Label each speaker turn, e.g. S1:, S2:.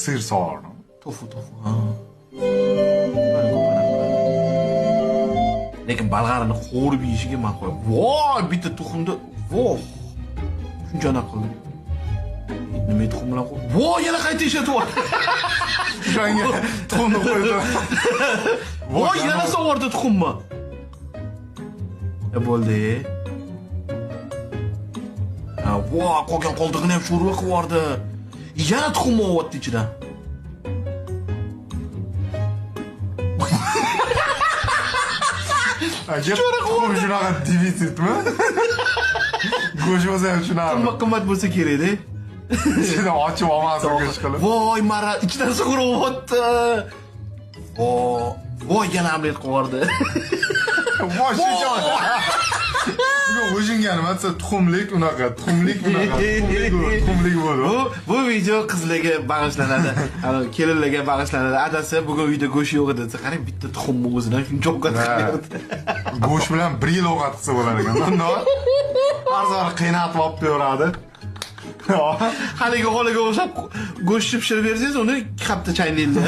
S1: Сыр solardim.
S2: Tofu, tofu. Ha. Böyle ko'p anaqa qiladi. Lekin balg'arini qovurib yeyishiga man qo'y. Voy, bitta tuxumni, voh. Shuncha anaqa qildi. Nima tuxum bilan voy, yana qayta ishlatyapti.
S1: O'shanga tuxumni qo'ydi.
S2: Voy, yana sovordi tuxumni. E bo'ldi. Ha, voy, qolgan qoldig'ini ham sho'rva qilib yubordi. Yana tuxum olyapti ichidan.
S1: Aka, tuxum shunaqa defitsitmi? Go'sht bo'lsa ham shunaqa.
S2: Qimmat qimmat bo'lsa kerak-da.
S1: Ichidan ochib olmasin go'sht qilib.
S2: Voy, mara ichidan sug'uryapti. Voy, voy, yana omlet qilib yubordi.
S1: Voy, shuncha. Bugun o'shinga nima desa tuxumlik unaqa, tuxumlik bunaqa, tuxumlik bu, tuxumlik bo'ldi.
S2: Bu video qizlarga bag'ishlanadi. Ana kelinlarga bag'ishlanadi. Adasi bugun uyda go'sht yo'q edi desa, qarang, bitta tuxumni o'zidan shuncha ovqat qilib berdi.
S1: Go'sht bilan bir yil ovqat qilsa bo'lar ekan. Nima? Har safar qiynatib olib beradi.
S2: Haligi xolaga o'xshab go'sht pishirib bersangiz, uni 2 hafta chaynaydi.